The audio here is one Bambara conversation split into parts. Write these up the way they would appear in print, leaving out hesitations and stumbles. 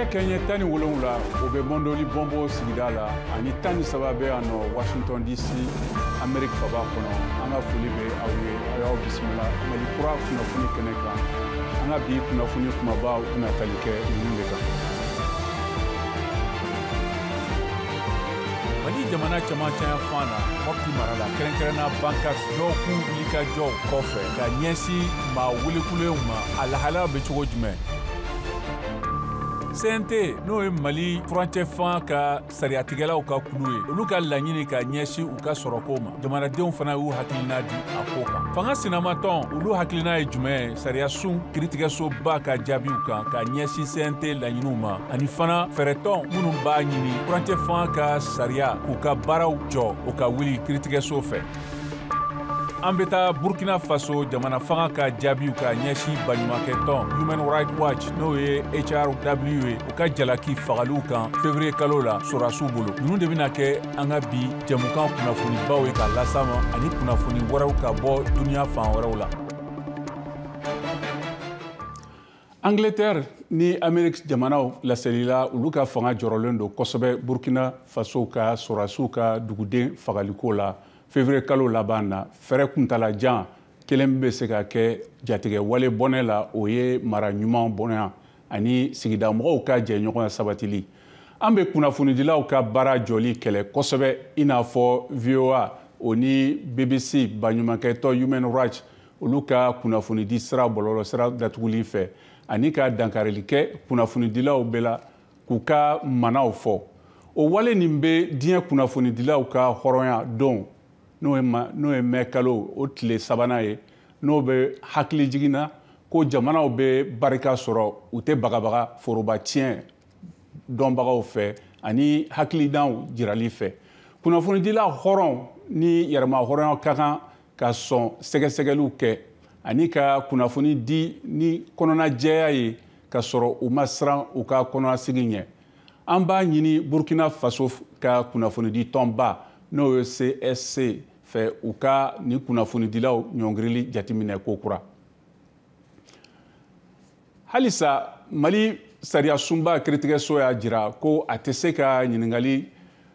Nɛgɛ kɛɲɛ 17, o bɛ Mɔndoli Bɔnbɔ sigida la, ani 13 bɛ yan nɔ Washington DC, Amérique faba kɔnɔ. An ka foli bɛ aw ye, aw y'aw bisimila Mali kura kunnafoni kɛnɛ kan. An ka bi kunnafoni kumabaw bɛna tali kɛ ninnu de kan. Mali jamana cɛmancɛ fan na, Mopti mara la, kɛrɛnkɛrɛnna Bankas, dɔgɔkun wulikajɔw kɔfɛ ka ɲɛsin maa welekulenw ma, a lahalaya bɛ cogo jumɛn? CNT, n'o ye Mali furancɛ fanga ka sariyatigɛlaw ka kulu ye, olu ka laɲini ka ɲɛsin u ka sɔrɔko ma, jamanadenw fana y'u hakilina di a ko kan. Fanga sinamatɔn, olu hakilina ye jumɛn ye sariyasun kiritigɛsoba ka jaabiw kan ka ɲɛsin CNT laɲiniw ma, ani fana fɛɛrɛtɔn minnu b'a ɲini furancɛ fanga ka sariya k'u ka baaraw jɔ, o ka wuli kiritigɛso fɛ? An bɛ taa Burkina Faso, jamana fanga ka jaabiw ka ɲɛsin baɲumankɛtɔn Human Rights Watch, n'o ye HRW ye, u ka jalaki fagaliw kan février kalo la sɔrɔdasiw bolo. Ninnu de bɛna kɛ an ka bi jɛmukan kunnafonibaw ye k'a las'a ma, ani kunnafoni wɛrɛw ka bɔ duniya fan wɛrɛw la. Angleterre ni Amérique jamanaw laselila, olu ka fanga jɔrɔlen don kosɛbɛ Burkina Faso ka sɔrɔdasiw ka duguden fagaliko la février kalo laban na. Fɛɛrɛ kuntalajan kelen bɛ se ka kɛ jatigɛ wale bɔnɛ la, o ye mara ɲuman bɔnɛ ani sigida mɔgɔw ka jɛɲɔgɔnya sabatili. An bɛ kunnafonidilaw ka baara jɔli kɛlɛ kosɛbɛ, i n'a fɔ VOA, o ni BBC, baɲumankɛtɔ Human Rights, olu ka kunnafonidi sira bɔlɔlɔ sira datuguli fɛ, ani ka dankarili kɛ kunnafonidilaw bɛɛ la k'u ka manaw fɔ. O wale nin bɛ diɲɛ kunnafonidilaw ka hɔrɔnya don, n'o ye mɛ kalo o tile sabanan ye, n'o bɛ hakili jiginna ko jamanaw bɛ barika sɔrɔ, u tɛ bagabaga foroba tiɲɛ dɔnbagaw fɛ ani hakilinaw jirali fɛ. Kunnafonidila hɔrɔn ni yɛrɛma hɔrɔnya ka kan ka sɔn sɛgɛsɛgɛliw kɛ ani ka kunnafoni di ni kɔnɔnajɛya ye, ka sɔrɔ u ma siran u ka kɔnɔnasigi ɲɛ. An b'a ɲini Burkina Faso ka kunnafonidi tɔnba, n'o ye CSC fɛ, u ka nin kunnafonidilaw ɲɔngirili jateminɛ ko kura. Halisa Mali sariyasunba kiiritigɛso y'a jira ko a tɛ se ka ɲininkali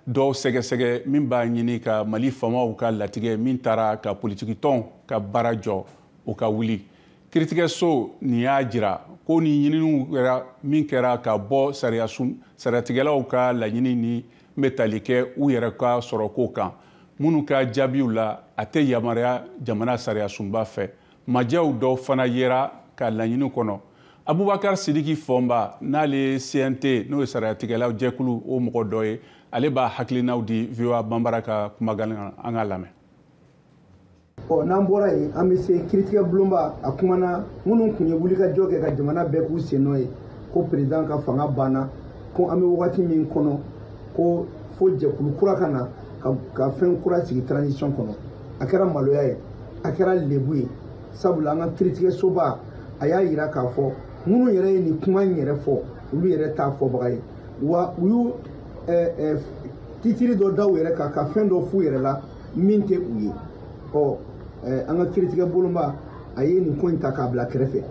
dɔw sɛgɛsɛgɛ min b'a ɲini ka Mali faamaw ka latigɛ min taara ka politikitɔnw ka baara jɔ, o ka wuli. Kiiritigɛso nin y'a jira ko ni ɲininiw kɛra min kɛra ka bɔ sariyatigɛlaw ka laɲini ni bɛ tali kɛ u yɛrɛ ka sɔrɔko kan, minnu ka jaabiw la a tɛ yamaruya jamana sariyasunba fɛ. Majɛw dɔw fana yera ka laɲini kɔnɔ. Abubakar Sidiki Fɔnba, n'ale ye CNT, n'o ye sariyatigɛlaw jɛkulu o mɔgɔ dɔ ye, ale b'a hakilinaw di VOA Banbara ka kumakan na, an k'a lamɛn. Ɔ, n'an bɔra yen, an bɛ se kiiritigɛ bulonba. A kumana minnu tun ye wulikajɔ kɛ ka jamana bɛɛ k'u sen nɔ ye ko président ka fanga banna, ko an bɛ wagati min kɔnɔ, ko fo jɛkulu kura ka na ka fɛn kura sigi transition kɔnɔ. A kɛra maloya ye, a kɛra lebu ye, sabula an ka kiiritigɛsoba a y'a yira k'a fɔ minnu yɛrɛ ye nin kuma in yɛrɛ fɔ, olu yɛrɛ t'a fɔbaga ye, wa u y'u titiri dɔ da u yɛrɛ kan ka fɛn dɔ f'u yɛrɛ la min tɛ u ye. Ɔ, an ka kiiritigɛ bolonba a ye nin ko in ta k'a bila kɛrɛfɛ,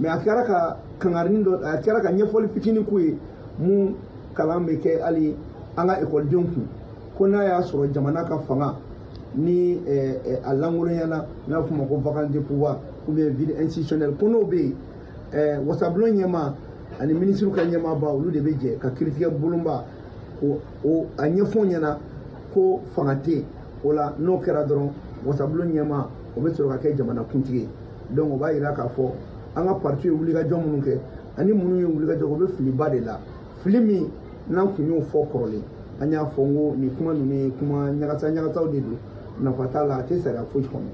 mais a kɛra ka kangarini dɔ, a kɛra ka ɲɛfɔli fitinin k'u ye mun kalan bɛ kɛ hali an ka ekɔlidenw kun, ko n'a y'a sɔrɔ jamana ka fanga ni a lankolonyana, n'a fɔ ma ko vacance de pouvoir ou bien vide institutionnel, ko n'o bɛ yen, wasabulon ɲɛmaa ani minisiriw ka ɲɛmaaba, olu de bɛ jɛ ka kiiritigɛ bolonba o a ɲɛfɔ ɲɛna ko fanga tɛ yen. O la, n'o kɛra dɔrɔn, wasabulon ɲɛmaa o bɛ sɔrɔ ka kɛ jamana kuntigi ye. Donc o b'a yira k'a fɔ an ka parti ye wulikajɔ minnu kɛ ani minnu ye wulikajɔ kɛ, o bɛ filiba de la, fili min n'an kun y'o fɔ kɔrɔlen. An y'a fɔ n ko nin kuma ninnu ye kuma ɲagasa ɲagasaw de don, nafa t'a la, a tɛ sariya foyi kɔnɔ.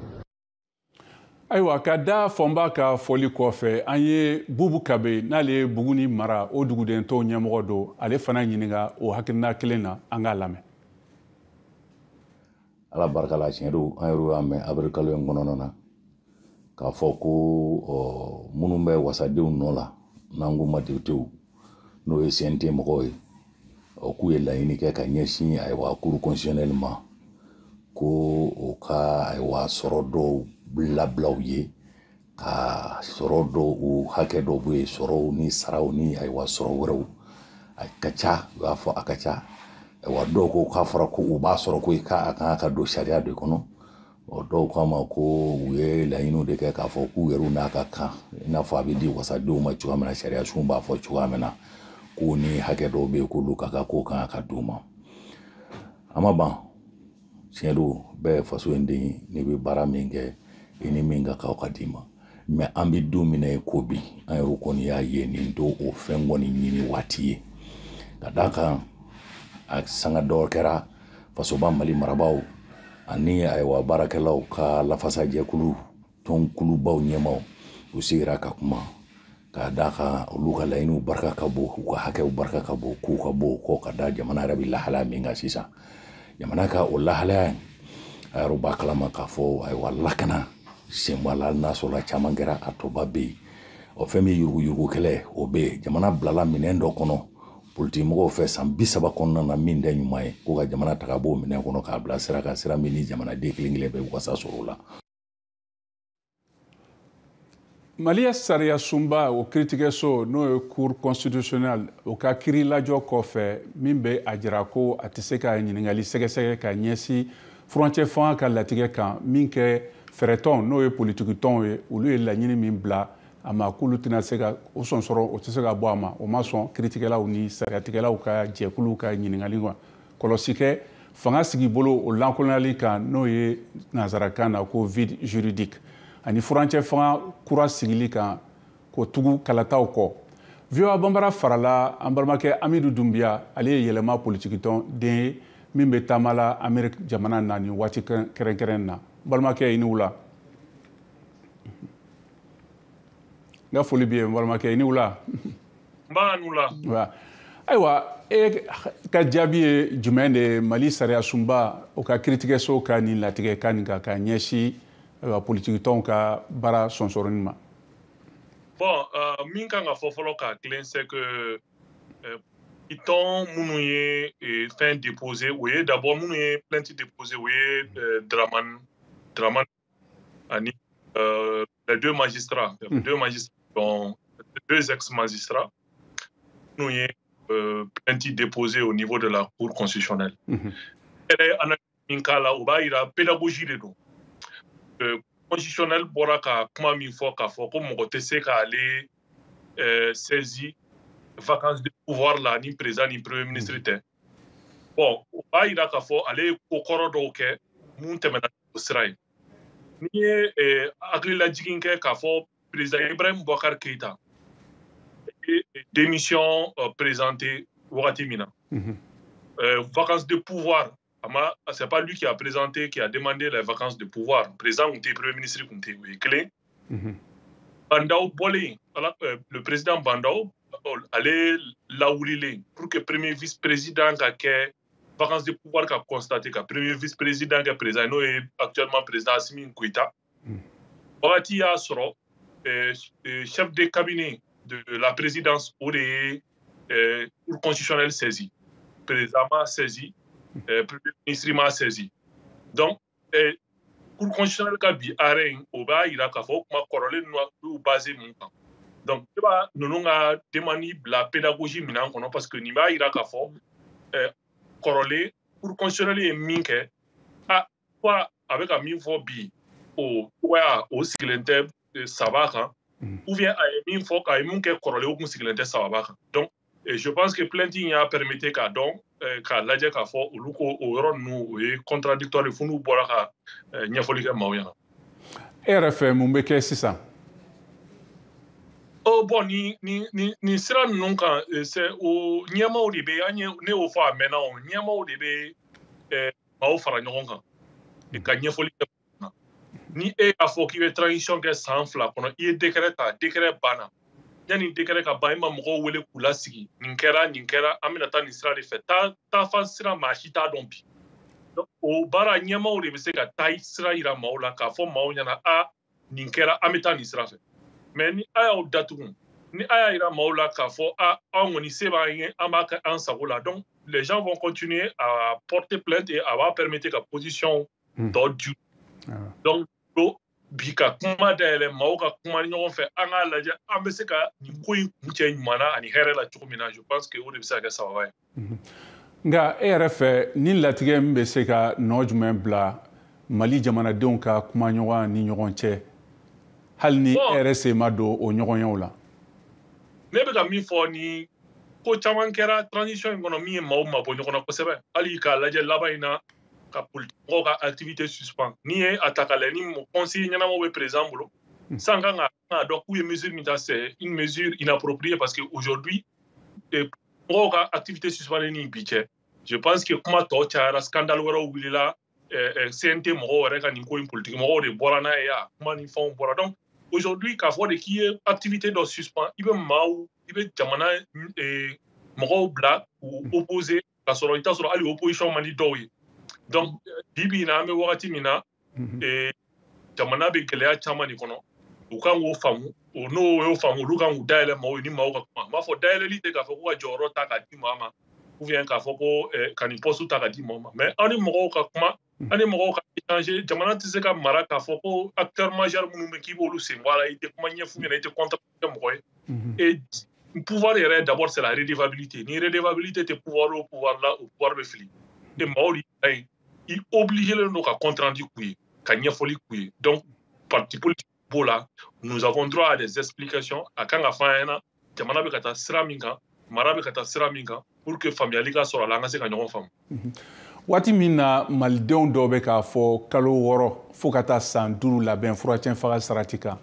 Ayiwa, ka da Fɔnba ka fɔli kɔfɛ, an ye Bubu Kabe, n'ale ye Buguni mara o duguden tɔw ɲɛmɔgɔ don, ale fana ɲininka o hakilina kelen na, an k'a lamɛn. Ala barika la, tiɲɛ don, an yɛrɛ y'a mɛn avril kalo in kɔnɔna na k'a fɔ ko minnu bɛ wasadenw nɔ la, n'an k'u ma députéw, n'o ye CNT mɔgɔw ye, ɔ, k'u ye laɲini kɛ ka ɲɛsin, ayiwa, cour constitutionnelle ma, ko o ka, ayiwa, sɔrɔ dɔw labilaw ye, ka sɔrɔ dɔw, u hakɛ dɔw bɛ yen, sɔrɔw ni saraw ni, ayiwa, sɔrɔ wɛrɛw. A ka ca, u y'a fɔ a ka ca. Wa dɔw ko k'a fɔra ko u b'a sɔrɔ ko i k'a kan ka don sariya de kɔnɔ. Ɔ dɔw k'a ma ko u ye laɲiniw de kɛ k'a fɔ k'u yɛrɛw n'a ka kan, i n'a fɔ a bɛ di wasadenw ma cogoya min na, sariya sun b'a fɔ cogoya min na, k'u ni hakɛ dɔw bɛ yen k'olu ka kan k'o kan ka d'u ma. A ma ban, tiɲɛ don, bɛɛ ye faso in den ye, n'i bɛ baara min kɛ i ni min ka kan o ka d'i ma. Mɛ an bɛ don min na i ko bi, an yɛrɛ kɔni y'a ye nin t'o o fɛn kɔni ɲini waati ye. Ka d'a kan a sanga dɔ kɛra fasoba Mali marabaaw ani ayiwa baarakɛlaw ka lafasajɛkulu tɔnkulubaw ɲɛmaaw, u sigira ka kuma k'a d'a kan olu ka laɲiniw barika ka bon, u ka hakɛw barika ka bon, k'u ka bɔ o kɔ ka da jamana yɛrɛ bɛ lahalaya min kan sisan. Jamana ka o lahalaya in, a yɛrɛ b'a kalama k'a fɔ ayiwa lakana sen b'a la, n'a sɔrɔla caman kɛra a tɔba bɛ yen. O fɛn min yuruguyurugu kɛlɛ o bɛ yen. Jamana bilala minɛn dɔ kɔnɔ politikimɔgɔw fɛ san 30 kɔnɔna na min tɛ ɲuman ye, ko ka jamana ta ka bɔ o minɛn kɔnɔ k'a bila sira kan, sira min ni jamanaden kelen kelen bɛ wasa sɔrɔ o la. Mali sariya sunba o kiiritigɛso n'o ye cour constitutionnelle, o ka kiiri lajɔ kɔfɛ min bɛ a jira ko a tɛ se ka ɲininkali sɛgɛsɛgɛ ka ɲɛsin furancɛ fanga ka latigɛ kan min kɛ fɛɛrɛtɔn n'o ye politikitɔnw ye, olu ye laɲini min bila a ma k'olu tɛna se ka o sɔn sɔrɔ, o tɛ se ka bɔ a ma. O ma sɔn kiiritigɛlaw ni sariyatigɛlaw ka jɛkuluw ka ɲininkali ma. Kɔlɔsi kɛ fanga sigibolo o lankolonyali kan n'o ye nansarakan na ko vide juridique, ani furancɛ fanga kura sigili kan k'o tugu kalataw kɔ. VOA Bambara farala an balimakɛ Amidu Dunbiya, ale ye yɛlɛma politikitɔn den ye min bɛ taama la Amérique jamana na nin waati kɛrɛnkɛrɛn na. Balimakɛ, i ni wula. N ka foli b'i ye n balimakɛ, i ni wula. N b'a ni wula. Ayiwa, e ka jaabi ye jumɛn de ye Mali sariya sunba o ka kiiritigɛso ka nin latigɛ kan nin kan ka ɲɛsin politikitɔnw ka baara sɔnsɔrɔni ma? Bon, min kan ka fɔ fɔlɔ k'a tilen, c'est que tɔn minnu ye fɛn déposé, o ye d'abord minnu ye plainte déposé, o ye Dramane ani les deux magistrats, deux magistrats, dont deux ex-magistrats, minnu ye plainte déposé au niveau de la Cour constitutionnelle. Yɛrɛ analyse min k'a la, o b'a yira pédagogie de don. Constitutionnel bɔra ka kuma min fɔ k'a fɔ ko mɔgɔ tɛ se k'ale saisi vacance de pouvoir la ni président ni premier ministre tɛ. Bon, o b'a yira k'a fɔ ale ye ko kɔrɔ dɔw kɛ mun tɛmɛna o sira ye. N'i ye hakililajigin kɛ k'a fɔ président Ibrahim Boubacar Keïta ye démission présentée wagati min na, vacance de pouvoir, c'est pas lui qui a présenté, qui a demandé les vacances de pouvoir. Président kun tɛ, premier ministre kun tɛ, o ye kelen. Bah N'Daw bɔlen, le président Bah N'Daw, ale lawulilen pour que premier vice-président ka kɛ vacances de pouvoir ka constater ka premier vice-président kɛ président, n'o ye actuellement président Assimi Goïta. Wagati y'a sɔrɔ chef de cabinet de la présidence, o de ye cour constitutionnelle saisi. Président ma saisi, premier ministre m'a saisi. Donc, cour constitutionnelle ka bi arrêt in, o b'a yira k'a fɔ o kuma kɔrɔlen ninnu y'u basé mun kan. Donc, ne b'a ninnu ka demande bila pédagogie minɛn kɔnɔ, parce que nin b'a yira k'a fɔ kɔrɔlen cour constitutionnelle ye min kɛ, a soit a bɛ ka min fɔ bi, o cogoya o sigilen tɛ saba kan, ou bien a ye min fɔ a ye mun kɛ kɔrɔlen, o kun sigilen tɛ sababa kan. Donc, je pense que plainte in y'a permettre k'a dɔn, k'a lajɛ k'a fɔ olu ko o yɔrɔ ninnu o ye contradictoire ye, fo n'u bɔra ka ɲɛfɔli kɛ maaw ɲɛna. E yɛrɛ fɛ, mun bɛ kɛ sisan? Oh, bon, ni sira ninnu kan, c'est o ɲɛmaaw de bɛ an ye, ne y'o fɔ a mɛnna, o ɲɛmaaw de bɛ maaw fara ɲɔgɔn kan ka ɲɛfɔli kɛ. Ni e y'a fɔ k'i bɛ transition kɛ san 2 kɔnɔ, i ye décret ta, décret banna. Yanni décret ka ban, e ma mɔgɔw wele k'u lasigi, nin kɛra, nin kɛra, an bɛna taa nin sira de fɛ. Taafan sira maa si t'a dɔn bi. Donc, o baara ɲɛmaaw de bɛ se ka taa sira yira maaw la k'a fɔ maaw ɲɛna, a nin kɛra, an bɛ taa nin sira fɛ. Mais ni a y'aw datugu, ni a y'a yira maaw la k'a fɔ a anw kɔni se b'an ye, an b'a kɛ an sago la, donc les gens vont continuer à porter plainte et a b'a permettre ka position tɔ du. Donc Bi ka kuma dayɛlɛ, maaw ka kuma ɲɔgɔn fɛ, an k'a lajɛ an bɛ se ka nin ko in kuncɛ ɲuman na ani hɛrɛ la cogo min na. Je pense que o de bɛ se ka kɛ sababa ye. Nka e yɛrɛ fɛ, ni latigɛ min bɛ se ka nɔ jumɛn bila Mali jamanadenw ka kumaɲɔgɔnya ni ɲɔgɔn cɛ, hali ni e yɛrɛ sen ma don o ɲɔgɔnyew la? Ne bɛ ka min fɔ, ni ko caman kɛra transition in kɔnɔ min ye maaw mabɔ ɲɔgɔn na kosɛbɛ. Hali k'a lajɛ laban in na, ka politique mɔgɔw ka activité suspend. N'i ye a ta k'a lajɛ, ni conseiller ɲɛnamaw bɛ président bolo san, kan ka dɔn k'u ye mesure min ta, c'est une mesure inappropriée, parce que aujourd'hui, mɔgɔw ka activité suspendue ni bi cɛ, je pense que kuma tɔ cayara, scandale wɛrɛw wulila, CNT mɔgɔw yɛrɛ ka nin ko in, politique mɔgɔw de bɔra n'a ye, a kuma ni fɛnw bɔra. Donc aujourd'hui, k'a fɔ de k'i ye activité dɔ suspend, i bɛ maaw, i bɛ jamana mɔgɔw bila k'u opposer, k'a sɔrɔ i t'a sɔrɔ hali opposition man di dɔw ye. Donc bi bi in na, an bɛ wagati min na, jamana bɛ gɛlɛya caman de kɔnɔ. U kan k'o faamu, o n'o y'o faamu, olu kan k'u dayɛlɛ maaw ye ni maaw ka kuma. N b'a fɔ dayɛlɛli tɛ k'a fɔ ko ka jɔyɔrɔ ta k'a di maa ma, ou bien k'a fɔ ko ka nin poste ta k'a di maaw ma, mais aw ni mɔgɔw ka kuma, aw ni mɔgɔw ka échanger. Jamana tɛ se ka mara k'a fɔ ko acteur majeur minnu bɛ, k'i b'olu sen bɔ a la, i tɛ kuma ɲɛf'u ɲɛna, i tɛ contre kɛ mɔgɔ ye. Et pouvoir yɛrɛ, d'abord, c'est la redevabilité. Ni redevabilité tɛ pouvoir o pouvoir la, o pouvoir bɛ fili. Et maaw de ta yen, i obligé len don ka compte rendu k'u ye, ka ɲɛfɔli k'u ye. Donc parti politique b'o la, nous avons droit à des explications. A kan ka fɔ an ɲɛna jamana bɛ ka taa sira min kan, mara bɛ ka taa sira min kan, pour que faamuyali ka sɔrɔ a la, an ka se ka ɲɔgɔn faamu. Waati min na malidenw dɔw bɛ k'a fɔ kalo 6 fo ka taa san 5 labɛn furacɛ faga sarati kan,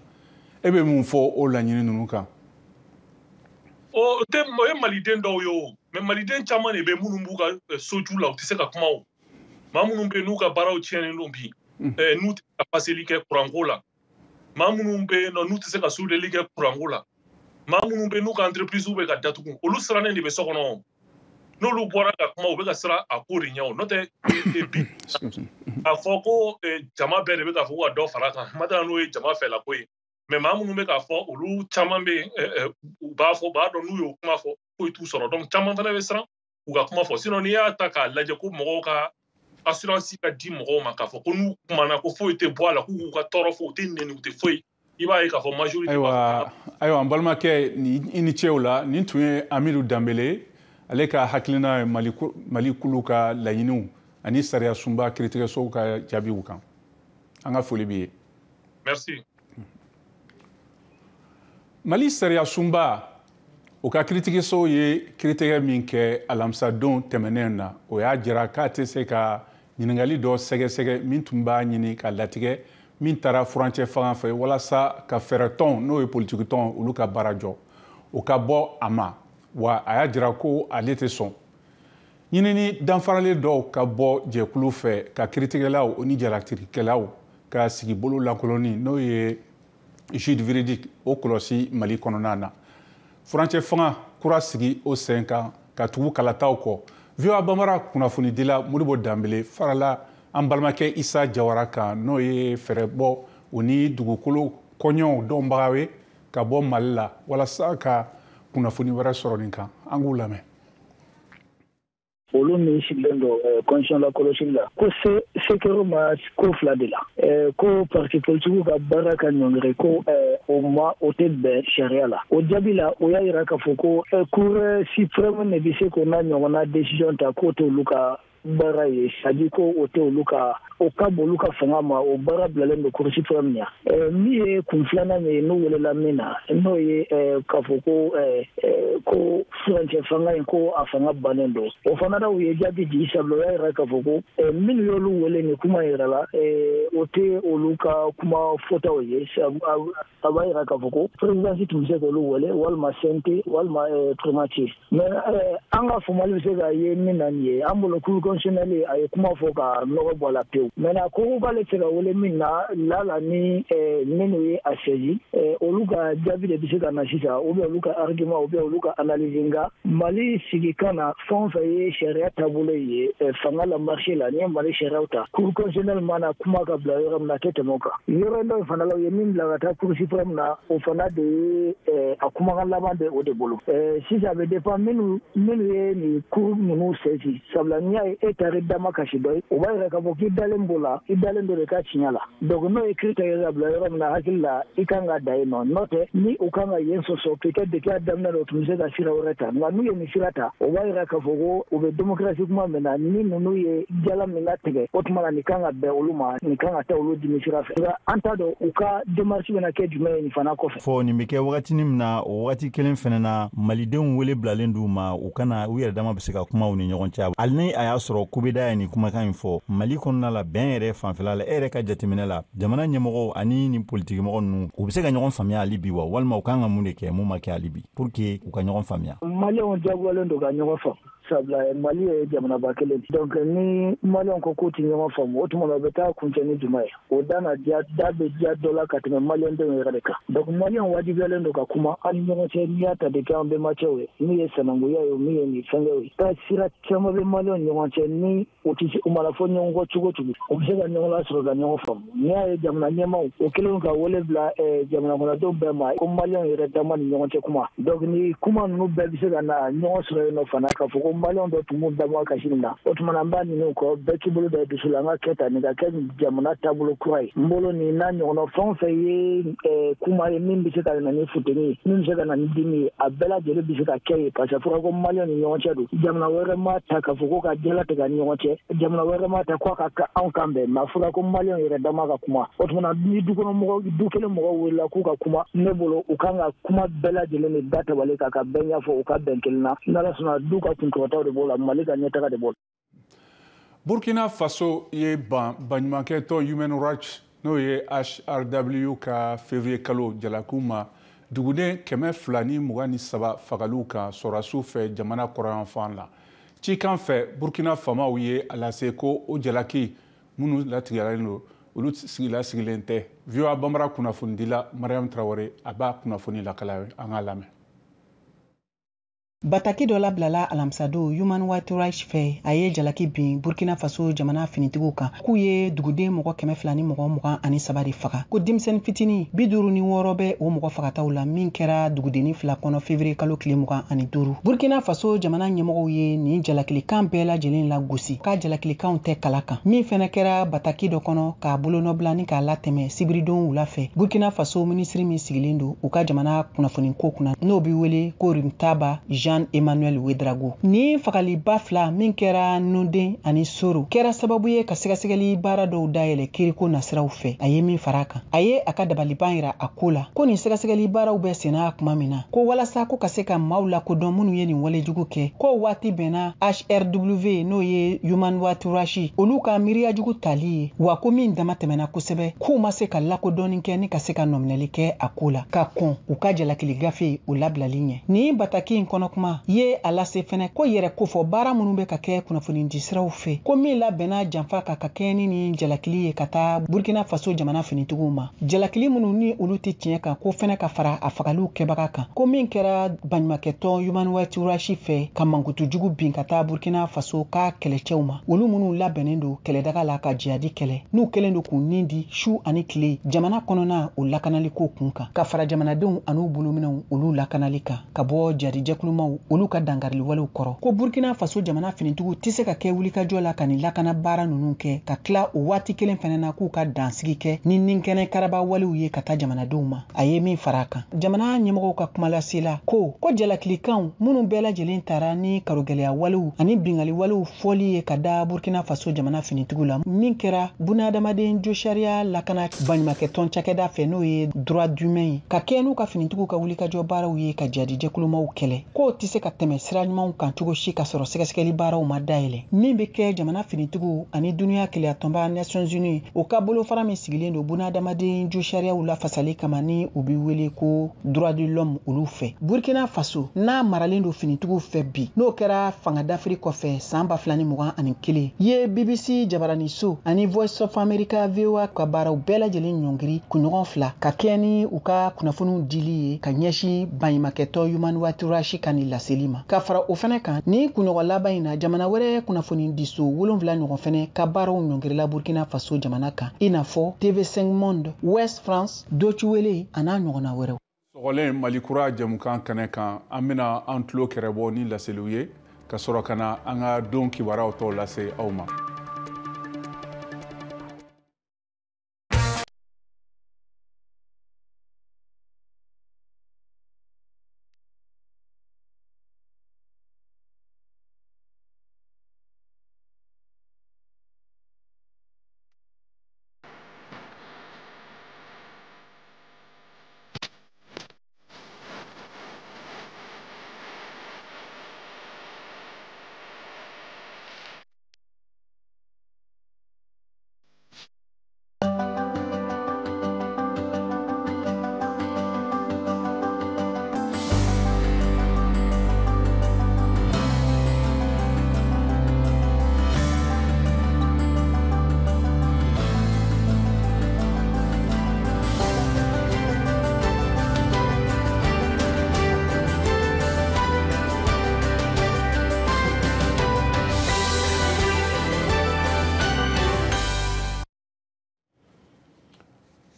e bɛ mun fɔ o laɲini ninnu kan? O tɛ, o ye maliden dɔw ye o, mais maliden caman de bɛ minnu b'u ka soju la, u tɛ se ka kuma. O maa minnu bɛ yen n'u ka baaraw tiɲɛnen don bi, n'u tɛ se ka paseli kɛ kuranko la, maa minnu bɛ yen nɔ n'u tɛ se ka soudeli kɛ kuranko la, maa minnu bɛ yen n'u ka entreprise bɛ ka datugu, olu sirannen de bɛ so kɔnɔ. N'olu bɔra ka kuma, u bɛ ka siran a ko de ɲɛ. O n'o tɛ, bi k'a fɔ ko jama bɛɛ de bɛ k'a fɔ ko ka dɔ fara a kan, ma n'o ye jama fɛlako ye. Mais maa minnu bɛ k'a fɔ, olu caman bɛ yen, u b'a fɔ, u b'a dɔn n'u y'o kuma fɔ, foyi t'u sɔrɔ. Donc caman fana bɛ siran u ka kuma fɔ. Sinon, n'i y'a ta k'a lajɛ ko mɔgɔw ka assurance ka di mɔgɔw ma k'a fɔ ko n'u kumana ko foyi tɛ bɔ a la, k'u k'u ka tɔɔrɔ fɔ, u tɛ nɛni, u tɛ foyi, i b'a ye k'a fɔ majorité. Ayiwa, an balimakɛ, i ni ce o la. Nin tun ye Amidu Danbele, ale ka hakilina ye Mali kulu ka laɲiniw ani sariya sunba kiiritigɛsow ka jaabiw kan. An ka foli b'i ye. Merci. Mali sariya sunba o ka kiiritigɛsow ye kiiritigɛ min kɛ alamisadon tɛmɛnen na, o y'a jira k'a tɛ se ka ɲininkali dɔ sɛgɛsɛgɛ min tun b'a ɲini ka latigɛ min taara furancɛ fanga fɛ walasa ka fɛɛrɛtɔn, n'o ye politikitɔn, olu ka baara jɔ, o ka bɔ a ma. Wa a y'a jira ko ale tɛ sɔn ɲinini danfaralen dɔw ka bɔ jɛkulu fɛ ka kiiritigɛlaw ni jalatigikɛlaw ka sigibolo lankolonni, n'o ye juge véridique, o kɔlɔsi Mali kɔnɔna na, furancɛ fanga kura sigi o sen kan ka tugu kalataw kɔ. VOA Bambara kunnafonidila Modibo Danbele farala an balimakɛ Isa Jawara kan, n'o ye fɛɛrɛbɔ o ni dugukolo kɔɲɔw dɔnbaga ye ka bɔ Mali la, walasa ka kunnafoni wɛrɛ sɔrɔ nin kan. An k'u lamɛn. Olu min sigilen don constitution la kɔlɔsili la, ko se se kɛr'u ma ko fila de la, ko parti politique ka baara ka ɲɔngiri, ko o ma o tɛ bɛn sariya la. O jaabi la, o y'a yira k'a fɔ ko Cour suprême de bɛ se k'o n'a ɲɔgɔnna décision ta, k'o t'olu ka baara ye, c'est à dire ko o tɛ olu ka, o ka bon olu ka fanga ma, o baara bilalen don Cour suprême ɲɛ. Min ye kun filanan ye, n'u welela min na, n'o ye k'a fɔ ko furancɛ fanga in, ko a fanga bannen don, o fana na, u ye jaabi di, sabula o y'a yira k'a fɔ ko minnu y'olu wele nin kuma in yɛrɛ la, o tɛ olu ka kuma fɔtaw ye. A b'a yira k'a fɔ ko présidence tun bɛ se k'olu wele, walima CNT, walima primature. Mais an ka faamuyali bɛ se ka ye min na nin ye, an bolo Cour constitutionnelle a ye kuma fɔ ka nɔgɔ bɔ a la pewu. Maintenant, ko k'ale tɛ se ka wele min na la ni minnu ye a saisi, olu ka jaabi de bɛ se ka na sisan, ou bien olu ka argument, ou bien olu ka analyse. Nka Mali sigikan na, fɛn o fɛn ye sariya taabolo ye fanga la, marché la, n'i ye Mali sariyaw ta, Cour constitutionnelle mana kuma ka bila yɔrɔ min na, a tɛ tɛmɛ o kan. Yɔrɔ dɔ in fana la, u ye min bila ka taa Cour suprême na, o fana de ye a kumakan laban bɛ o de bolo sisan. A bɛ dépend minnu ye nin cour ninnu saisi, sabula n'i y'a ye e taara dama kasi dɔ ye, o b'a yira k'a fɔ k'i dalen. dalen b'o la, i dalen dɔ de ka tiɲɛ la. Donc n'o ye kiiri tigɛ ka bila yɔrɔ min na, hakili la i kan ka da yen nɔ. N'o tɛ, ni u kan ka yen sɔsɔ, peut-être depuis a daminɛ la, u tun bɛ se ka sira wɛrɛ ta. Nka n'u ye nin sira ta, o b'a yira k'a fɔ ko u bɛ démocratie kuma min na, ni ninnu ye jala min latigɛ, o tuma na nin kan ka bɛn olu ma, nin kan ka taa olu dimi sira fɛ. Nka an t'a dɔn u ka démarche bɛna kɛ jumɛn ye nin fana kɔfɛ. Fɔ nin bɛ kɛ wagatinin min na, o wagati kelen fɛnɛ na, malidenw wele bilalen d'u ma, u kana u yɛrɛ dama bɛ se ka kuma u ni ɲɔgɔn cɛ. Hali ni a y'a sɔrɔ kubeda ye nin kumakan in fɔ Mali kɔnɔna la, bɛn yɛrɛ fanfɛla la, e yɛrɛ ka jateminɛ la, jamana ɲɛmɔgɔw ani nin politikimɔgɔ ninnu, u bɛ se ka ɲɔgɔn faamuya hali bi wa, walima u kan ka mun de kɛ mun ma kɛ hali bi pour que u ka ɲɔgɔn faamuya? Maliyɛnw jagoyalen don ka ɲɔgɔn faamu, sabula Mali ye jamanaba kelen. Donc ni maliyɛnw ko k'u ti ɲɔgɔn faamu, o tuma na u bɛ taa kuncɛ ni jumɛn ye? O da na diya, da bɛ diya dɔ la ka tɛmɛ maliyɛndenw yɛrɛ de kan. Donc maliyɛnw wajibiyalen don ka kuma an ni ɲɔgɔn cɛ. N'i y'a ta depuis an bɛnbacɛw ye, min ye sanankunya ye, min ye nin fɛnkɛw ye, taa sira caman bɛ maliyɛnw ɲɔgɔn cɛ. Ni u ti u mana fɔ ɲɔgɔn kɔ cogo cogo, u bɛ se ka ɲɔgɔn lasɔrɔ ka ɲɔgɔn faamu. N'i y'a ye jamana ɲɛmaaw o kɛlen ka wele bila jamana kɔnɔdenw bɛɛ ma ko maliyɛnw yɛrɛ dama ni ɲɔgɔn cɛ kuma, donc ni kuma ninnu bɛɛ bɛ se ka na ɲɔgɔn sɔrɔ yen nɔ fana, k'a fɔ ko maliyɛnw dɔ tun b'u dabɔ kasi nin na, o tuma na an b'a ɲini u kɔ, bɛɛ k'i bolo da dusu la, an ka kɛ tan, nin ka kɛ jamana taabolo kura ye. N bolo nin n'a ɲɔgɔnna fɛn o fɛn ye kuma ye min bɛ se ka na ni funteni ye, min bɛ se ka na ni dimi ye, a bɛɛ lajɛlen bɛ se ka kɛ ye, parce que a fɔra ko maliyɛnw ni ɲɔgɔn cɛ don. Jamana wɛrɛ ma ta k'a fɔ ko ka jalatigɛ ni ɲɔgɔn cɛ, jamana wɛrɛ ma ta ko a ka anw kan bɛn, mais a fɔra ko maliyɛnw yɛrɛ dama ka kuma. O tuma na ni du kɔnɔ mɔgɔ, du kelen mɔgɔw wulila k'u ka kuma, ne bolo u kan ka kuma bɛɛ lajɛlen de da tabali kan ka bɛɛ ɲɛfɔ, u ka bɛn kelen na. N'Ala sɔnna, du ka kunkɔrɔtaw de b'o la, Mali ka ɲɛtaga de b'o la. Burkina Faso ye ban baɲumankɛ tɔn Human Rights, n'o ye HRW, ka février kalo jalakiw ma duguden 223 fagaliw kan sɔrɔdasiw fɛ jamana kɔrɔyanfan la. Cikan fɛ, Burkina faamaw ye a lase ko o jalaki minnu latigɛlen don, olu sigila sigilen tɛ. VOA Bambara kunnafonidila Mariam Traoré, a b'a kunnafoni lakala, an k'a lamɛn. Bataki dɔ labilala alamisadon Human Rights Watch fɛ, a ye jalaki bin Burkina Faso jamana finitigiw kan k'u ye duguden mɔgɔ 223 de faga, ko denmisɛni fitini 56 bɛ o mɔgɔ fagataw la, min kɛra dugudenni fila kɔnɔ février kalo tile 25. Burkina Faso jamana ɲɛmɔgɔw ye nin jalakilikan bɛɛ lajɛlen la gosi, k'a jalakilikanw tɛ kala kan. Min fɛnɛ kɛra bataki dɔ kɔnɔ k'a bolonɔbila ni k'a latɛmɛ sibiridon wula fɛ, Burkina Faso minisiri min sigilen don u ka jamana kunnafoniko kunna, n'o be wele ko Rimtaba Jean Emmanuel Ouedraogo, ni fagaliba fila min kɛra Noden ani Soro kɛra sababu ye ka sɛgɛsɛgɛli baara dɔw dayɛlɛ kiriko nasiraw fɛ. A ye min fara a kan, a ye a ka dabaliban yira a ko la ko nin sɛgɛsɛgɛli baaraw bɛ senna kuma min na, ko walasa ko ka se ka maaw lakodɔn minnu ye nin walejugu kɛ, ko waati bɛnna HRW, n'o ye Human Rights Watch, olu ka miiriya jugu tali ye wa, ko min dama tɛmɛna kosɛbɛ, k'u ma se ka lakodɔnni kɛ ni ka se ka nɔminɛli kɛ a ko la ka kɔn u ka jalakili gafe o labilali ɲɛ. Nin bataki in kɔnɔ kuma ye a lase fɛnɛ ko yɛrɛ kofɔ baara minnu bɛ ka kɛ kunnafonidisiraw fɛ, ko min labɛnna janfa ka kɛ ni nin jalakili ye ka taa Burkina Faso jamana finitigiw ma, jalakili minnu ni olu tɛ tiɲɛ kan, ko fɛnɛ ka fara a fagaliw kɛbaga kan, ko min kɛra baɲumakɛtɔn Human Rights Watch fɛ ka mankutu jugu bin ka taa Burkina Faso ka kɛlɛcɛw ma, olu minnu labɛnnen don kɛlɛdaga la ka jihadi kɛlɛ, n'u kɛlen don k'u nin di su ani tile jamana kɔnɔna o lakanaliko kun kan, ka fara jamanadenw an'u bolominɛw olu lakanali kan ka bɔ jadijɛkulumaw olu ka dankariliwalew kɔrɔ, ko Burkina Faso jamana finitigiw tɛ se ka kɛ wulikajɔ la ka nin lakana baara ninnu kɛ, ka tila o waati kelen fɛnɛ na k'u ka dansigi kɛ ni ninkɛnɛ karaba walew ye ka taa jamanadenw ma. A ye min fara a kan, jamana ɲɛmɔgɔw ka kumalase la ko jalakilikanw minnu bɛɛ lajɛlen tara ni karogɛlɛya walew ani bingali walew fɔli ye ka da Burkina Faso jamana finitigiw la, min kɛra bunadamaden josariya lakana baɲumakɛtɔn cakɛda fɛ, n'o ye droit d'humain ye, ka kɛ n'u ka finitigiw ka wulikajɔ baaraw ye ka jadijɛkulumaw kɛlɛ, k'o tɛ se ka tɛmɛ sira ɲumanw kan cogo si ka sɔrɔ sɛgɛsɛgɛli baaraw ma dayɛlɛ min bɛ kɛ jamana finitigiw ani duniya keleyatɔnba Nations Unies, o ka bolofara min sigilen don bunadamaden josariyaw lafasali kama, ni u bɛ wele ko droit de l'homme, olu fɛ. Burkina Faso n'a maralen don finitigiw fɛ bi, n'o kɛra fanga dafiri kɔfɛ san 2021, ye BBC jabaraniso ani Voice of America, VOA, ka baaraw bɛɛ lajɛlen ɲɔngiri kunɲɔgɔn 2 ka kɛ ni u ka kunnafoniw dili ye ka ɲɛsin baɲumakɛtɔ Human Rights Watch ka nin laseli ma. Ka fara o fɛnɛ kan, ni kunɲɔgɔn laban in na, jamana wɛrɛ kunnafonidiso 7 ɲɔgɔn fɛnɛ ka baaraw ɲɔngirila Burkina Faso jamana kan, i n'a fɔ TV5 Monde, Ouest France, Deutsche Welle a n'a ɲɔgɔnna wɛrɛw. Sɔgɔlen Malikura jɛmukan kɛnɛ kan, an bɛna an tulo kɛrɛbɔ ni laseliw ye ka sɔrɔ ka na an ka don kibaruyaw tɔw lase aw ma.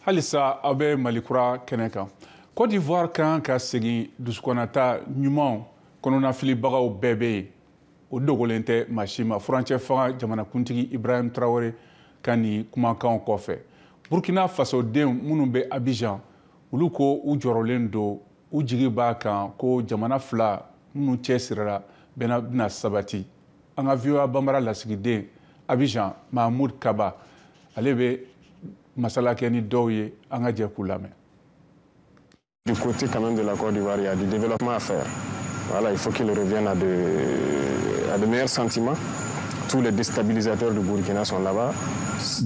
Halisa aw bɛ Malikura kɛnɛ kan. Côte d'Ivoire kan ka segin dusukɔnɔta ɲumanw kɔnɔnafilibagaw bɛɛ bɛ yen, o dogolen tɛ maa si ma. Furancɛ fanga jamanakuntigi Ibrahim Traoré ka nin kumakanw kɔfɛ, Burkina fasodenw minnu bɛ Abidjan, olu ko u jɔrɔlen don, u jigi b'a kan ko jamana fila minnu cɛsirira bɛna sabati. An ka VOA Banbara lasigiden Abidjan, Mahmoud Kaba, ale bɛ masala kɛ ni dɔw ye. An ka jɛ k'u lamɛn. Du côté quand même de la Côte d'Ivoire, il y a du développement à faire. Voilà, il faut qu'il revienne à de meilleurs sentiments. Tous les déstabilisateurs du Burkina sont là-bas.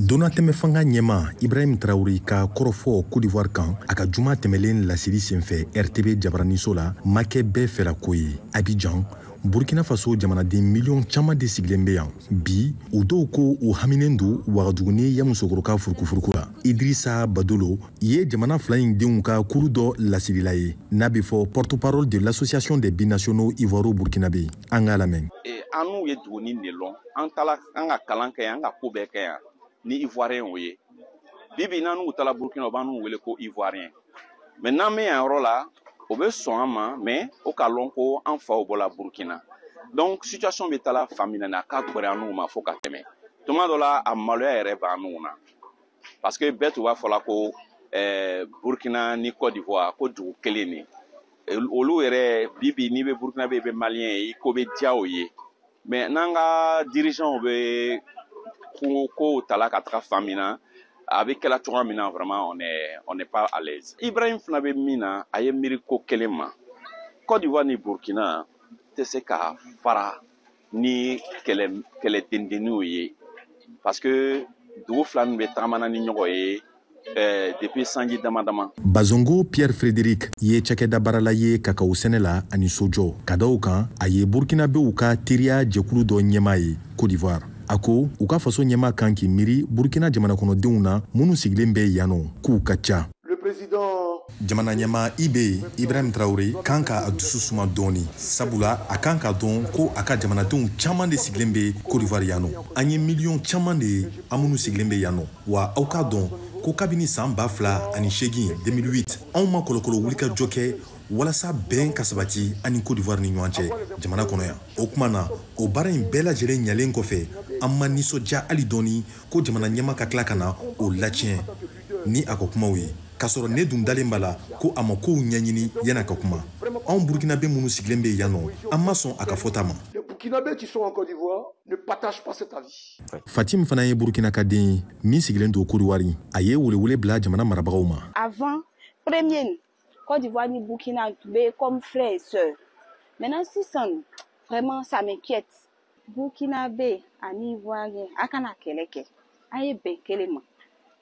Donatɛmɛ fanga ɲɛma Ibrahim Traoré ka kɔrɔfɔ Côte d'Ivoire kan, a ka juma tɛmɛlen laseli senfɛ RTB jabaraniso la, ma kɛ bɛɛ fɛlako ye. Abidjan, Burkina Faso jamanaden miliyɔn caman de sigilen bɛ yan bi. O dɔw ko u haminen don Wagadugu ni Yamusokoro ka furukufuruku la. Idrissa Badolo ye jamana fila in denw ka kuru dɔ laselila ye, n'a bɛ fɔ porte-parole de l'Association des binationaux ivoiro-burkinabé. An k'a lamɛn. An n'u ye duguni de lɔn. An taala an ka kalan kɛ yan, an ka ko bɛɛ kɛ yan ni Ivoirien o ye. Bi bi n'an n'u taara Burkina, u b'an n'u wele ko Ivoirien. Mais n'an bɛ yan yɔrɔ la, o bɛ sɔn an ma, mais o k'a lɔn ko an faw bɔla Burkina. Donc situation bɛ taala fan min na, a ka gbɛrɛ an n'u ma fo ka tɛmɛ. Tuma dɔ la, a maloya yɛrɛ b'an n'u na, parce que bɛɛ tun b'a fɔ la ko Burkina ni Côte d'Ivoire ko dugu kelen de. Olu yɛrɛ, bi bi n'i bɛ Burkina bɛ, i bɛ Malien ye, i ko bɛ diya o ye. Mais n'an ka dirigeants bɛ ko kow tala ka taga fan min na, a bɛ kɛla cogoya min na, vraiment on n'est pas à l'aise. Ibrahim fana bɛ min na, a ye miiri ko kelen ma. Côte d'Ivoire ni Burkina tɛ se ka fara ni kɛlɛ kɛlɛ dendenninw ye, parce que dugu fila ninnu bɛ tagamana ni ɲɔgɔn ye depuis sanji dama dama. Bazongo Pierre Frédéric ye cakɛda baarala ye kakaw sɛnɛ la ani sojɔ. Ka da o kan, a ye Burkinabew ka teriya jɛkulu dɔ ɲɛmaa ye Côte d'Ivoire. A ko u ka faso ɲɛmaa kan k'i miiri Burkina jamana kɔnɔdenw na minnu sigilen bɛ yan nɔ, k'u ka ca. Jamana ɲɛma Ibe Ibrahim Traoré kan ka a dusu suma dɔɔni, sabula a kan ka dɔn ko a ka jamanadenw caman de sigilen bɛ Côte d'Ivoire yan nɔ. An ye miliyɔn caman de ye, an minnu sigilen bɛ yan nɔ. Wa aw k'a dɔn ko kabini san 2008, 2008, anw ma kɔlɔkɔlɔ wulikajɔ kɛ walasa bɛn ka sabati ani Côte d'Ivoire ni ɲɔgɔn cɛ jamana kɔnɔ yan. O kuma na, o baara in bɛɛ lajɛlen ɲalen kɔfɛ, an ma nisɔndiya hali dɔɔni ko jamana ɲɛma ka tila ka na o latiɲɛ ni a ka kumaw ye, k'a sɔrɔ ne dun dalen b'a la ko a ma kow ɲɛɲini yan'a ka kuma. Anw Burkinabé minnu sigilen bɛ yan nɔ, an ma sɔn a ka fɔta ma. Burkinabés qui sont en Côte d'Ivoire ne partagent pas cet avis. Fatim fana ye Burkina ka den ye min sigilen don Kodiwari. A ye welewele bila jamana marabagaw ma. Avant, premier, Côte d'Ivoire ni Burkina tun bɛ comme frère et sœur. Maintenant, sisan, vraiment, ça m'inquiète. Burkinabé ani Ivoirien, a kana kɛlɛ kɛ. An ye bɛn kelen ma.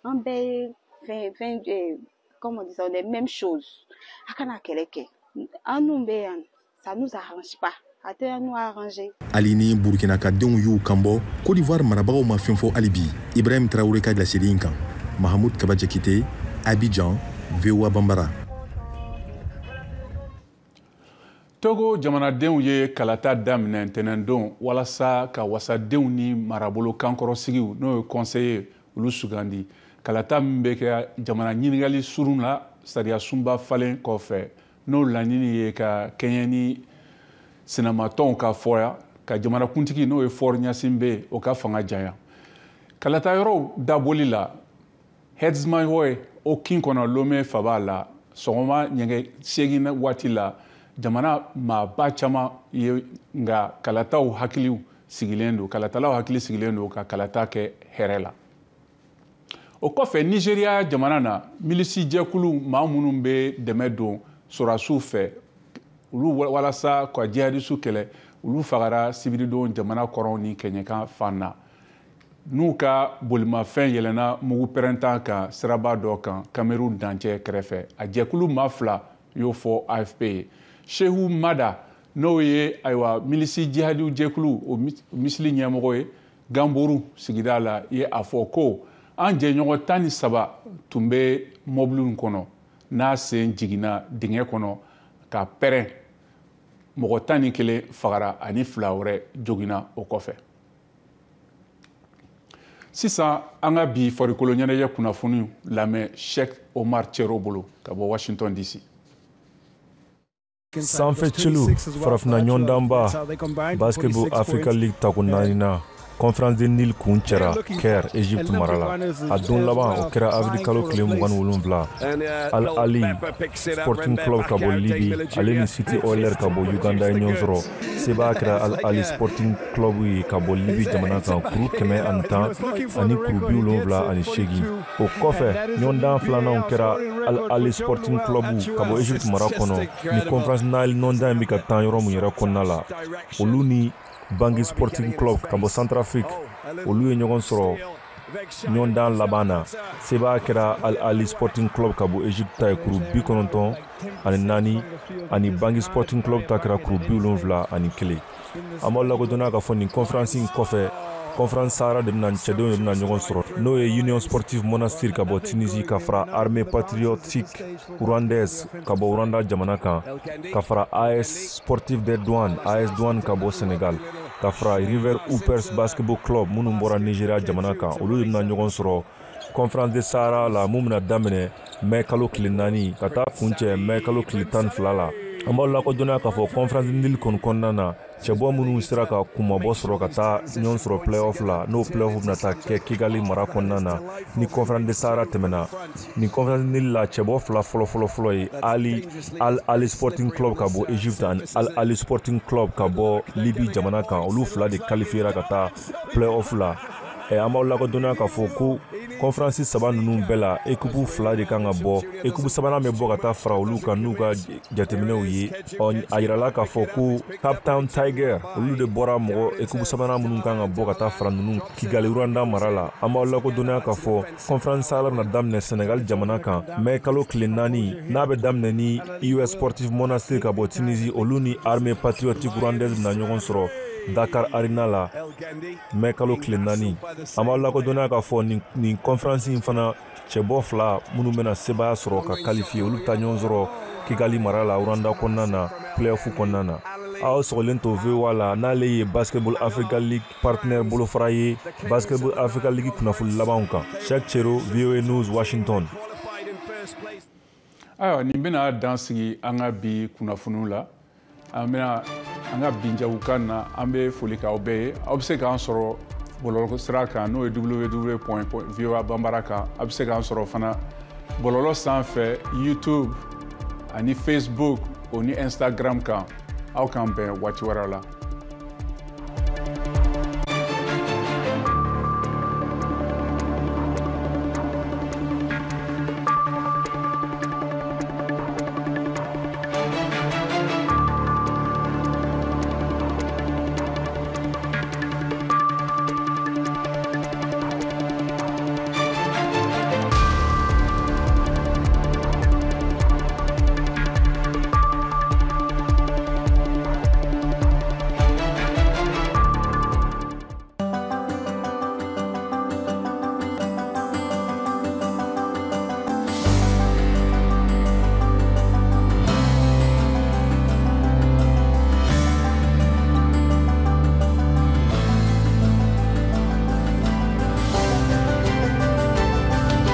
An bɛɛ ye fɛn fɛn, comment on dit ça, les mêmes choses. A kana kɛlɛ kɛ. An n'u bɛ yan, ça nous arrange pas. A tɛ an n'u arranger. Hali ni Burkina ka denw y'u kanbɔ, Côte d'Ivoire marabagaw ma fɛn fɔ hali bi Ibrahim Traoré ka laseli in kan. Mahamud Kaba Jakite, Abidjan, VOA Banbara. Togo jamanadenw ye kalata daminɛ ntɛnɛndon walasa ka wasadenw ni marabolo kankɔrɔsigiw, n'o ye conseiller, olu sugandi. Kalata min bɛ kɛ jamana ɲininkali surun la sariya sunba falen kɔfɛ, n'o laɲini ye ka kɛɲɛ ni sinamatɔnw ka fɔya ka jamanakuntigi, n'o ye Faure Gnassingbé, o ka fanga janya. Kalata yɔrɔw dabɔli la Herdsmahoe, o kin kɔnɔ Lomé faba la, sɔgɔma ɲɛgɛ 8 waati la, jamana maaba caman ye. Nka kalataw hakiliw sigilen don, kalatalaw hakili sigilen don ka kalata kɛ hɛrɛ la. O kɔfɛ, Nigeriya jamana na, milisi jɛkulu maa minnu bɛ dɛmɛ don sɔrɔdasiw fɛ olu walasa ka jihadisu kɛlɛ, olu fagara sibiridon jamana kɔrɔn ni kɛɲɛkan fan na, n'u ka bolimafɛn yɛlɛnna mugu pɛrɛntan kan siraba dɔ kan Cameroun dancɛ kɛrɛfɛ. A jɛkulu maa fila y'o fɔ AFP ye. Shehu Mada, n'o ye ayiwa milisi jihadiw jɛkulu o misili ɲɛmɔgɔ ye Gamboru sigida la, ye a fɔ ko an jɛɲɔgɔn 13 tun bɛ mɔbili in kɔnɔ n'a sen jiginna dingɛ kɔnɔ ka pɛrɛn. Mɔgɔ 11 fagara ani fila wɛrɛ joginna o kɔfɛ. Sisan an ka bi farikolo ɲɛnajɛ kunnafoniw lamɛn Cheikh Omar Cero bolo ka bɔ Washington DC. Sanfɛ celu farafinna ɲɔgɔndanba Basketball Africa League tako naaninan Conférence de Nil kun cɛra Caire, Egypte mara la. A don laban, o kɛra avril kalo tile 27. Al Ahly Sporting Club ka bɔ Libi, ale ni City Oilers ka bɔ Uganda ye ɲɔgɔn sɔrɔ. Sebaya kɛra Al Ahly Sporting Club ye ka bɔ Libi jamana kan, kuru 110 ani kuru 78. O kɔfɛ, ɲɔgɔndan filananw kɛra Al Ahly Sporting Club ka bɔ Egypte mara kɔnɔ, ni Conférence Nile ɲɔgɔndan in bɛ ka tan yɔrɔ min yɛrɛ kɔnɔna la, olu ni Bangui Sporting Club ka bɔ Centrafrique, olu ye ɲɔgɔn sɔrɔ ɲɔgɔndan laban na. Sebaya kɛra Al Ahly Sporting Club ka bɔ Egypte ta ye, kuru 94, ani Bangui Sporting Club ta kɛra kuru 71. An b'aw lakodɔnna k'a fɔ nin conférence in kɔfɛ, Conférence Sahara de bɛna, cɛdenw de bɛna ɲɔgɔn sɔrɔ, n'o ye Union Sportive Monastir ka bɔ Tunisie, ka fara Armée Patriotique Rwandaise ka bɔ Rwanda jamana kan, ka fara AS Sportive des Douanes, AS Douane ka bɔ Sénégal, ka fara River Hoopers Basketball Club minnu bɔra Nigeria jamana kan. Olu de bɛna ɲɔgɔn sɔrɔ Conférence de Sahara la, mun bɛna daminɛ mai kalo tile 4 ka taa kuncɛ mai kalo tile 12 la. An b'aw lakodɔnniya k'a fɔ Conférence Nil kɔni kɔnɔna na, cɛbɔ minnu sera ka kunmabɔ sɔrɔ ka taa ɲɔgɔn sɔrɔ playoff la, n'o playoff bɛna taa kɛ Kigali mara kɔnɔna na ni Conférence de Sahara tɛmɛna. Ni Conférence Nil la, cɛbɔ fila fɔlɔ fɔlɔ fɔlɔ ye Ali Al Ahly Sporting Club ka bɔ Egypte ani Al Ahly Sporting Club ka bɔ Libye jamana kan, olu fila de qualifiera ka taa playoff la. An b'aw lakodɔnniya k'a fɔ ko conférence saba ninnu bɛɛ la, équipe fila de kan ka bɔ, équipe sabanan bɛ bɔ ka taa fara olu kan n'u ka jateminɛw ye. Ɔ, a yirala k'a fɔ ko Cape Town Tiger, olu de bɔra mɔgɔ équipe sabanan minnu kan ka bɔ ka taa fara ninnu Kigali, Rwanda mara la. An b'aw lakodɔnniya k'a fɔ Conférence Sahara bɛna daminɛ Sénégal jamana kan mai kalo tile 4, n'a bɛ daminɛ ni US Sportive Monastir ka bɔ Tunisie, olu ni Armée Patriotique Rwandaise bɛna ɲɔgɔn sɔrɔ Dakar Arena la mai kalo tile 4. An b'aw lakodɔnniya k'a fɔ nin conférence in fana, cɛbɔ fila minnu bɛna sebaaya sɔrɔ ka qualifier, olu bɛ taa ɲɔgɔn sɔrɔ Kigali mara la, Rwanda kɔnɔna na, playoff kɔnɔna na. Aw sɔgɔlen to VOA la, n'ale ye Basketball Africa League partenaire bolofara ye, Basketball Africa League kunnafoni labanw kan. Cheikh Chero, VOA News, Washington. Ayiwa, nin bɛna dan sigi an ka bi kunnafoniw la. An bɛna an ka bin jagokan na. An bɛ foli k'aw bɛɛ ye. Aw bɛ se k'an sɔrɔ bɔlɔlɔ sira kan, n'o ye www.voabambara kan. A bɛ se k'an sɔrɔ fana bɔlɔlɔ sanfɛ, YouTube ani Facebook o ni Instagram kan. Aw k'an bɛn waati wɛrɛ la.